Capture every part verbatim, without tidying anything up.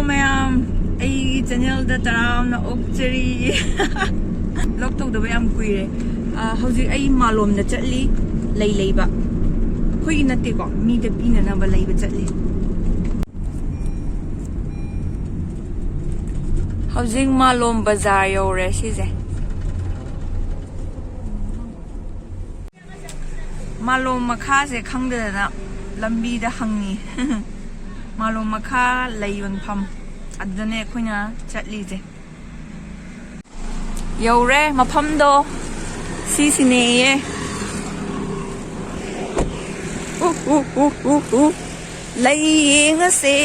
ꯃꯌꯥꯝ, ꯑꯩꯒꯤ ꯆꯦꯅꯦꯜꯗ ꯇꯔꯥꯝꯅ ꯑꯣꯛꯆꯔꯤ꯫ ꯕ꯭ꯂꯣꯛ ꯇꯧꯗꯕ ꯌꯥꯝ ꯀꯨꯏꯔꯦ꯫ ꯑ, ꯍꯧꯖꯤꯛ ꯑꯩ ꯃꯥꯂꯣꯝꯗ ꯆꯠꯂꯤ, ꯂꯩ ꯂꯩꯕ꯫ ꯑꯩꯈꯣꯏꯒꯤ ꯅꯠꯇꯦꯀꯣ, ꯃꯤꯗ ꯄꯤꯅꯅꯕ ꯂꯩꯕ ꯆꯠꯂꯤ꯫ ꯍꯧꯖꯤꯛ ꯃꯥꯂꯣꯝ ꯕꯖꯥꯔ ꯌꯧꯔꯦ ꯁꯤꯁꯦ꯫ ꯃꯥꯂꯣꯝ ꯃꯈꯥꯁꯦ ꯈꯪꯗꯗꯅ ꯂꯝꯕꯤꯗ ꯍꯪꯉꯤ꯫ ꯃꯥꯂꯣꯝ ꯃꯈꯥ ꯂꯩ ꯌꯣꯟꯐꯝ, ꯑꯗꯨꯗꯅꯦ ꯑꯩꯈꯣꯏꯅ ꯆꯠꯂꯤꯁꯦ꯫ ꯌꯧꯔꯦ ꯃꯐꯝꯗꯣ, ꯁꯤꯁꯤꯅꯦꯌꯦ꯫ ꯎ, ꯎ, ꯎ, ꯎ, ꯎ꯫ ꯂꯩ ꯌꯦꯡꯉꯁꯦ꯫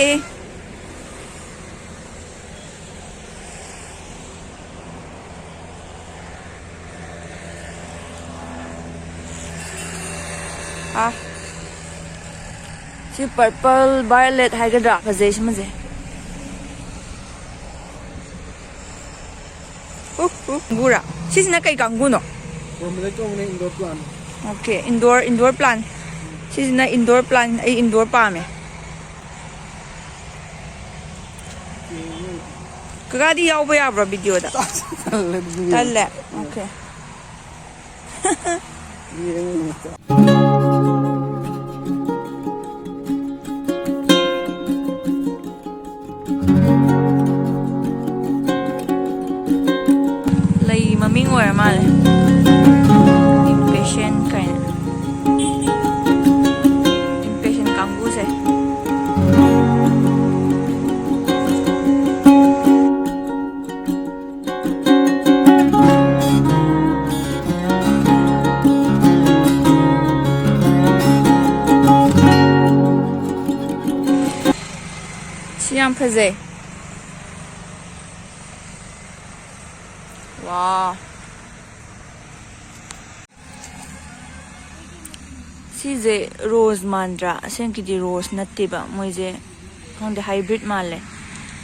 ꯑꯥ, ꯁꯤ purple violet ꯍꯥꯏꯒꯗ꯭ꯔꯥ? ꯐꯖꯩ ꯁꯤꯃꯁꯦ꯫ ꯎ, ꯎ, ꯀꯥꯡꯒꯨꯔꯥ? ꯁꯤꯁꯤꯅ ꯀꯩ ꯀꯥꯡꯒꯨꯅꯣ? Bromeliads ꯀꯧꯕꯅꯦ, indoor plant꯫ Okay, indoor, indoor plant꯫ ꯁꯤꯁꯤꯅ indoor plant, ꯑꯩ indoor ꯄꯥꯝꯃꯦ꯫ ꯀꯀꯥꯗꯤ ꯌꯥꯎꯕ ꯌꯥꯕ꯭ꯔꯣ ꯚꯤꯗꯤꯑꯣꯗ? ꯇꯜꯂꯦ ꯑꯗꯨꯗꯤ꯫ ꯇꯜꯂꯦ? Okay꯫ ꯌꯦꯡꯉꯨ꯫ ꯂꯩ ꯃꯃꯤꯡ ꯑꯣꯏꯔ ꯃꯥꯜꯂꯦ, impatient ꯀꯥꯏꯅ꯫ Impatient ꯀꯥꯡꯕꯨꯁꯦ꯫ ꯁꯤ ꯌꯥꯝ ꯐꯖꯩ꯫ ꯋꯥ꯫ ꯁꯤꯁꯦ ꯔꯣꯁ ꯃꯥꯟꯗ꯭ꯔꯥ? ꯑꯁꯦꯡꯀꯤꯗꯤ ꯔꯣꯁ ꯅꯠꯇꯦꯕ, ꯃꯣꯏꯁꯦ ꯈꯪꯗꯦ, hybrid ꯃꯥꯜꯂꯦ꯫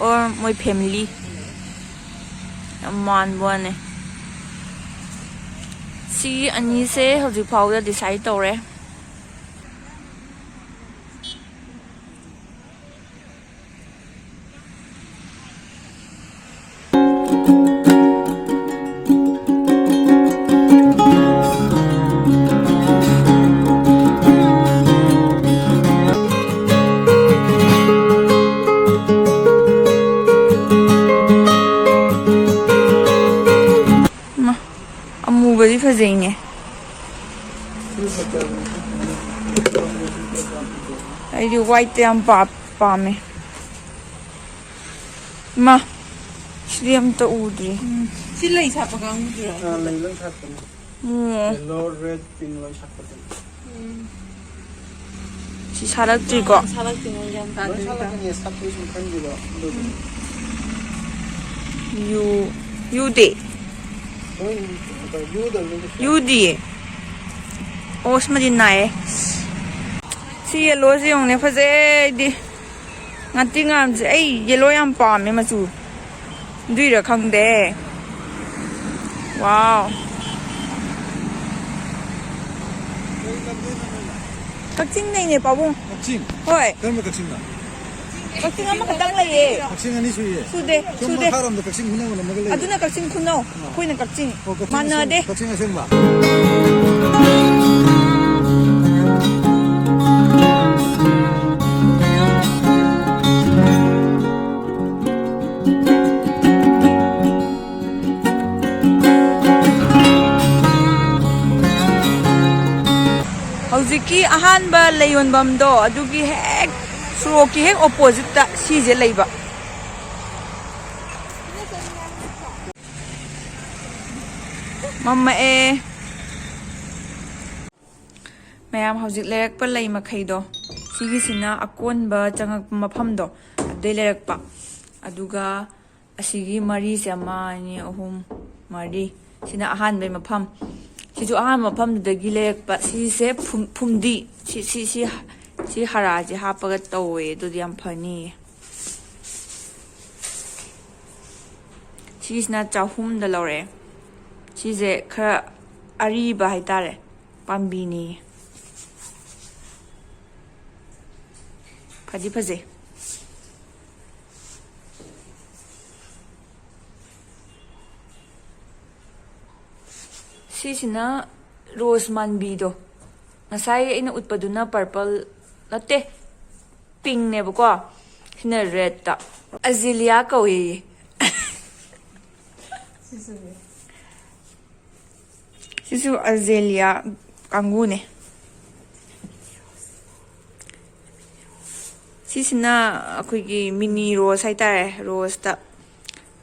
Or ꯃꯣꯏ family ꯌꯥꯝ ꯃꯥꯟꯕ ꯋꯥꯅꯦ꯫ ꯁꯤ ꯑꯅꯤꯁꯦ ꯍꯧꯖꯤꯛ ꯐꯥꯎꯗ decide ꯇꯧꯔꯦ꯫ ꯑꯩꯗꯤ white ꯇ ꯌꯥꯝ ꯄꯥ-, ꯄꯥꯝꯃꯦ꯫ ꯏꯃꯥ, ꯁꯤꯗꯤ ꯑꯝꯇ ꯎꯗ꯭ꯔꯤ꯫ ꯎꯝ꯫ ꯁꯤ ꯂꯩ ꯁꯥꯠꯄ ꯀꯥꯡꯕꯨꯗꯨꯔꯣ? ꯑꯥ, ꯂꯩ ꯂꯣꯏ ꯁꯥꯠꯄꯅꯦ꯫ ꯎꯝ꯫ Yellow, red, pink ꯂꯣꯏ ꯁꯥꯠꯄꯅꯦ꯫ ꯎꯝ꯫ ꯁꯤ ꯁꯥꯠꯂꯛꯇ꯭ꯔꯤꯀꯣ? ꯁꯥꯠꯂꯛꯇ꯭ꯔꯤꯉꯩ ꯒ꯭ꯌꯥꯟ ꯂꯣꯏ ꯇꯥꯗ꯭ꯔꯤꯀꯣ? ꯁꯥꯠꯂꯛꯀꯅꯤ, ꯁꯥꯠꯄꯒꯤ ꯁꯨꯝ ꯈꯟꯈꯤꯕ ꯑꯗꯨꯒꯤ꯫ ꯎꯝ꯫ ꯌꯨ-, ꯌꯨꯗꯤ? ꯂꯣꯏ ꯌꯨꯗꯕꯅꯤ ꯀꯩꯁꯨ꯫ ꯌꯨꯗꯤꯌꯦ꯫ ꯑꯣ, ꯁꯤꯃꯗꯤ ꯅꯥꯏꯌꯦ꯫ ꯁꯤ yellow ꯁꯦ ꯌꯦꯡꯉꯨꯅꯦ, ꯐꯖꯩ ꯑꯩꯗꯤ꯫ ꯉꯥꯇꯤ ꯉꯥꯝꯁꯦ, ꯑꯩ yellow ꯌꯥꯝ ꯄꯥꯝꯃꯦ ꯃꯆꯨ꯫ ꯑꯗꯨꯏꯔꯥ ꯈꯪꯗꯦ꯫ Wow꯫ ꯀꯛꯆꯤꯡꯗꯩꯅꯦ, ꯄꯥꯕꯨꯡ꯫ ꯀꯛꯆꯤꯡ? ꯍꯣꯏ꯫ ꯀꯔꯝꯕ ꯀꯛꯆꯤꯡꯅꯣ? ꯀꯛꯆꯤꯡ ꯑꯃꯈꯛꯇꯪ ꯂꯩꯌꯦ꯫ ꯀꯛꯆꯤꯡ ꯑꯅꯤ ꯁꯨꯏꯌꯦ꯫ ꯁꯨꯗꯦ, ꯁꯣꯝ ꯁꯨꯗꯦ꯫ ꯃꯈꯥꯔꯣꯝꯗ ꯀꯛꯆꯤꯡ ꯈꯨꯅꯧ ꯑꯅ ꯑꯃꯒ ꯂꯩꯌꯦ꯫ ꯑꯗꯨꯅ ꯀꯛꯆꯤꯡ ꯈꯨꯅꯧ, ꯑꯥ꯫ ꯑꯩꯈꯣꯏꯅ ꯀꯛꯆꯤꯡ꯫ ꯑꯣ, ꯀꯛꯆꯤꯡ ꯃꯥꯟꯅꯗꯦ꯫ ꯑꯁꯦꯡ-, ꯀꯛꯆꯤꯡ ꯑꯁꯦꯡꯕ꯫ ꯍꯧꯖꯤꯛꯀꯤ ꯑꯍꯥꯟꯕ ꯂꯩ ꯌꯣꯟꯐꯝꯗꯣ, ꯑꯗꯨꯒꯤ ꯍꯦꯛ ꯁꯣꯔꯣꯛꯀꯤ ꯍꯦꯛ opposite ꯇ ꯁꯤꯁꯦ ꯂꯩꯕ꯫ ꯃꯝꯃꯛꯑꯦ꯫ ꯃꯌꯥꯝ ꯍꯧꯖꯤꯛ ꯂꯩꯔꯛꯄ ꯂꯩ ꯃꯈꯩꯗꯣ, ꯁꯤꯒꯤꯁꯤꯅ ꯑꯀꯣꯟꯕ ꯆꯪꯉꯛꯄ ꯃꯐꯝꯗꯣ, ꯑꯗꯨꯗꯩ ꯂꯩꯔꯛꯄ꯫ ꯑꯗꯨꯒ ꯑꯁꯤꯒꯤ ꯃꯔꯤꯁꯦ, ꯑꯃ, ꯑꯅꯤ, ꯑꯍꯨꯝ, ꯃꯔꯤ, ꯁꯤꯅ ꯑꯍꯥꯟꯕꯩ ꯃꯐꯝ꯫ ꯁꯤꯁꯨ ꯑꯍꯥꯟꯕ ꯃꯐꯝꯗꯨꯗꯒꯤ ꯂꯩꯔꯛꯄ꯫ ꯁꯤꯁꯦ ꯐꯨꯝ-, ꯐꯨꯝꯗꯤ꯫ ꯁꯤ, ꯁꯤ, ꯁꯤ, ꯁꯤ ꯍꯥꯔꯥꯁꯦ ꯍꯥꯞꯄꯒ ꯇꯧꯋꯦ꯫ ꯑꯗꯨꯗꯤ ꯌꯥꯝ ꯐꯅꯤꯌꯦ꯫ ꯁꯤꯁꯤꯅ ꯆꯍꯨꯝꯗ ꯂꯧꯔꯛꯑꯦ꯫ ꯁꯤꯁꯦ ꯈꯔ ꯑꯔꯤꯕ ꯍꯥꯏꯇꯥꯔꯦ, ꯄꯥꯝꯕꯤꯅꯤ꯫ ꯐꯗꯤ ꯐꯖꯩ꯫ ꯁꯤꯁꯤꯅ rose ꯃꯥꯟꯕꯤꯗꯣ, ꯉꯁꯥꯏ ꯑꯩꯅ ꯎꯠꯄꯗꯨꯅ purple ꯅꯠꯇꯦ, pink ꯅꯦꯕꯀꯣ, ꯁꯤꯅ red ꯇ꯫ Azalea ꯀꯧꯏ꯫ ꯁꯤꯁꯨ azalea ꯀꯥꯡꯕꯨꯅꯦ꯫ ꯁꯤꯁꯤꯅ ꯑꯩꯈꯣꯏꯒꯤ mini rose ꯍꯥꯏꯇꯥꯔꯦ, ꯔꯣꯁꯇ,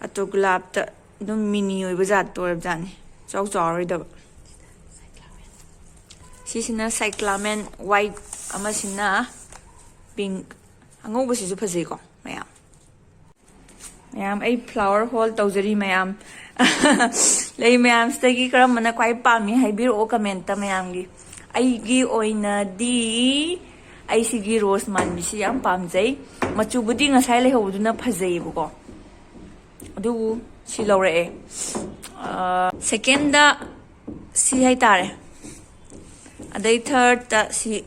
ꯑꯗꯣ ꯒꯨꯂꯥꯞꯇ ꯑꯗꯨꯝ mini ꯑꯣꯏꯕ ꯖꯥꯠꯇꯣ ꯑꯣꯏꯔꯕꯖꯥꯠꯅꯤ, ꯆꯥꯎ ꯆꯥꯎꯔꯣꯏꯗꯕ꯫ ꯁꯤꯁꯤꯅ cyclamen white, ꯑꯃꯁꯤꯅ pink꯫ ꯑꯉꯧꯕꯁꯤꯁꯨ ꯐꯖꯩꯀꯣ ꯃꯌꯥꯝ꯫ ꯃꯌꯥꯝ, ꯑꯩ flower haul ꯇꯧꯖꯔꯤ ꯃꯌꯥꯝ꯫ ꯂꯩ ꯃꯌꯥꯝꯁꯤꯗꯒꯤ ꯀꯔꯝꯕꯅ ꯈ꯭ꯋꯥꯏ ꯄꯥꯝꯃꯤ ꯍꯥꯏꯕꯤꯔꯛꯑꯣ comment ꯃꯌꯥꯝꯒꯤ꯫ ꯑꯩꯒꯤ ꯑꯣꯏꯅꯗꯤ ꯑꯩ ꯁꯤꯒꯤ ꯔꯣꯁ ꯃꯥꯟꯕꯤꯁꯤ ꯌꯥꯝ ꯄꯥꯝꯖꯩ꯫ ꯃꯆꯨꯕꯨꯗꯤ ꯉꯁꯥꯏ ꯂꯩꯍꯧꯕꯗꯨꯅ ꯐꯖꯩꯌꯦꯕꯀꯣ, ꯑꯗꯨꯕꯨ ꯁꯤ ꯂꯧꯔꯛꯑꯦ꯫ ꯑꯥ, second ꯁꯤ ꯍꯥꯏꯇꯥꯔꯦ, ꯑꯗꯩ third ꯁꯤ